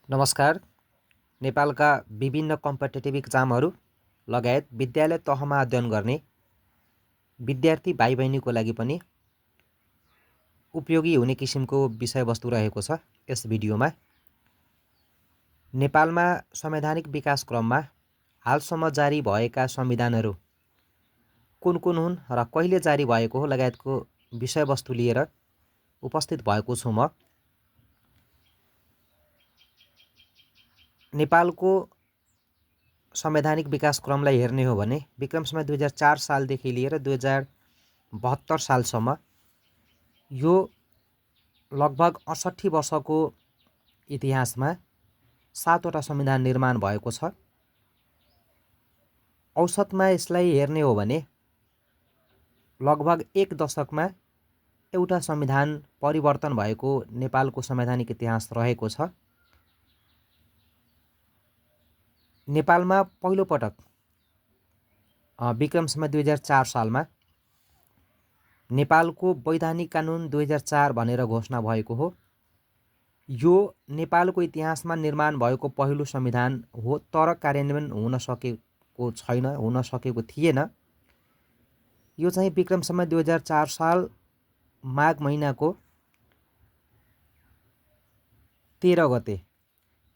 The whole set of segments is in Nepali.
नमस्कार। नेपालका विभिन्न कम्पिटेटिभ इक्जामहरू लगायत विद्यालय तहमा अध्ययन गर्ने विद्यार्थी भाइ बहिनीको लागि पनि उपयोगी हुने किसिमको विषयवस्तु रहेको छ। यस भिडियोमा नेपालमा संवैधानिक विकास क्रममा हालसम्म जारी भएका संविधानहरू कुन कुन हुन् र कहिले जारी भएको हो लगायतको विषयवस्तु लिएर उपस्थित भएको छु म। नेपालको संवैधानिक विकास क्रमलाई हेर्ने हो भने विक्रमसम्म 2004 सालदेखि लिएर 2072 सालसम्म यो लगभग 68 वर्षको इतिहासमा 7वटा संविधान निर्माण भएको छ। औसतमा यसलाई हेर्ने हो भने लगभग 1 दशकमा एउटा संविधान परिवर्तन भएको नेपालको संवैधानिक इतिहास रहेको छ। नेपालमा पहिलोपटक विक्रमसम्म 2004 सालमा नेपालको वैधानिक कानुन 2004 भनेर घोषणा भएको हो। यो नेपालको इतिहासमा निर्माण भएको पहिलो संविधान हो, तर कार्यान्वयन हुन सकेको छैन, हुन सकेको थिएन। यो चाहिँ विक्रमसम्म 2004 साल माघ महिनाको 13 गते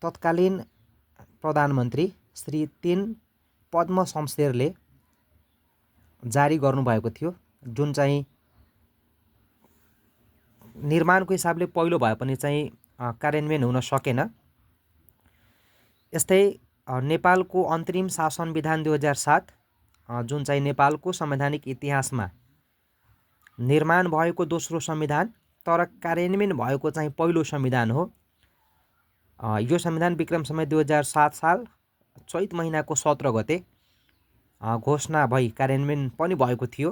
तत्कालीन प्रधानमन्त्री श्री 3 पद्म शमशेरले जारी गर्नुभएको थियो, जुन चाहिँ निर्माणको हिसाबले पहिलो भए पनि चाहिँ कार्यान्वयन हुन सकेन। यस्तै नेपालको अन्तरिम शासन विधान 2007 जुन चाहिँ नेपालको संवैधानिक इतिहासमा निर्माण भएको दोस्रो संविधान तर कार्यान्वयन भएको चाहिँ पहिलो संविधान हो। यो संविधान विक्रमसम्म 2007 साल चैत महिनाको 17 गते घोषणा भई कार्यान्वयन पनि भएको थियो।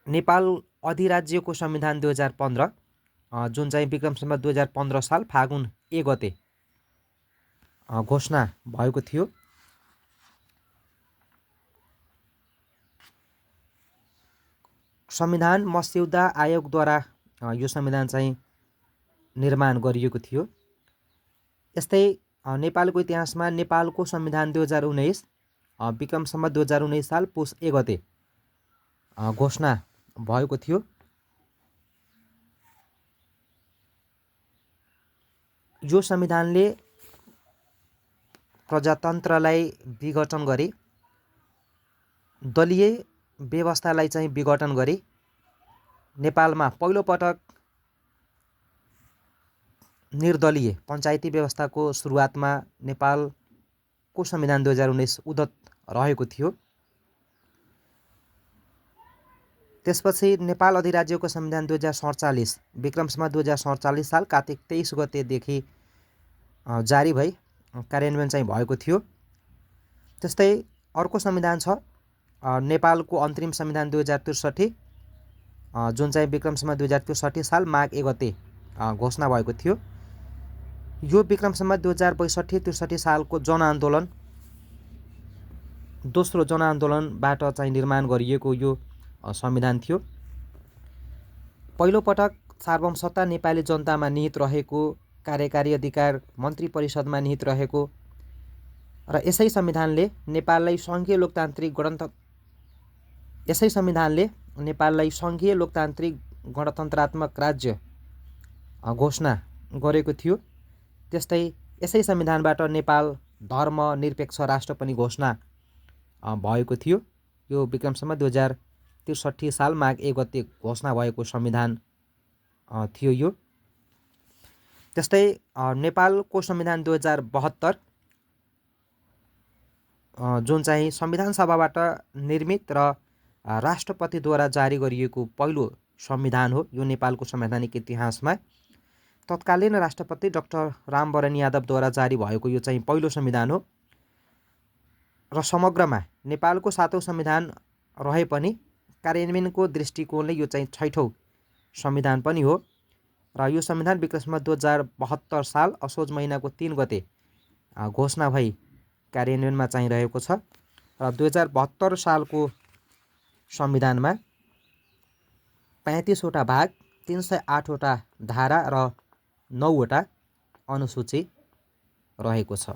नेपाल अधिराज्यको संविधान 2015 जुन चाहिँ विक्रमसम्म 2015 साल फागुन 1 गते घोषणा भएको थियो। संविधान मस्यौदा आयोगद्वारा यो संविधान चाहिँ निर्माण गरिएको थियो। यस्तै नेपालको इतिहासमा नेपालको संविधान 2019 विक्रमसम्म 2019 साल पुस 1 गते घोषणा भएको थियो। यो संविधानले प्रजातन्त्रलाई विघटन गरी दलीय व्यवस्थालाई चाहिँ विघटन गरी नेपालमा पहिलोपटक निर्दलीय पञ्चायती व्यवस्थाको सुरुवातमा नेपालको संविधान 2019 उद्धत रहेको थियो। त्यसपछि नेपाल अधिराज्यको संविधान 2047 विक्रमसम्म 2047 साल कार्तिक 23 गतेदेखि जारी भई कार्यान्वयन चाहिँ भएको थियो। त्यस्तै अर्को संविधान छ नेपालको अन्तरिम संविधान 2063 जुन चाहिँ विक्रमसम्म 2063 साल माघ 1 गते घोषणा भएको थियो। यो विक्रमसम्म 2062-63 सालको जनआन्दोलन दोस्रो जनआन्दोलनबाट चाहिँ निर्माण गरिएको यो संविधान थियो। पहिलोपटक सार्वभौमसत्ता नेपाली जनतामा निहित रहेको, कार्यकारी अधिकार मन्त्री परिषदमा निहित रहेको र यसै संविधानले नेपाललाई सङ्घीय लोकतान्त्रिक गणतन्त्रात्मक राज्य घोषणा गरेको थियो। त्यस्तै यसै संविधानबाट नेपाल धर्मनिरपेक्ष राष्ट्र पनि घोषणा भएको थियो। यो विक्रमसम्म 2063 साल माघ 1 गते घोषणा भएको संविधान थियो यो। त्यस्तै नेपालको संविधान 2072 जुन चाहिँ संविधान सभाबाट निर्मित र राष्ट्रपतिद्वारा जारी गरिएको पहिलो संविधान हो। यो नेपालको संवैधानिक इतिहासमा तत्कालीन राष्ट्रपति डाक्टर रामवरण यादवद्वारा जारी भएको यो चाहिँ पहिलो संविधान हो र समग्रमा नेपालको 7औं संविधान रहे पनि कार्यान्वयनको दृष्टिकोणले यो चाहिँ 6औं संविधान पनि हो र यो संविधान विक्रमसम्म 2072 साल असोज महिनाको 3 गते घोषणा भई कार्यान्वयनमा चाहिँ रहेको छ र 2072 सालको संविधानमा 35 वटा भाग, 308 वटा धारा र 9वटा अनुसूची रहेको छ।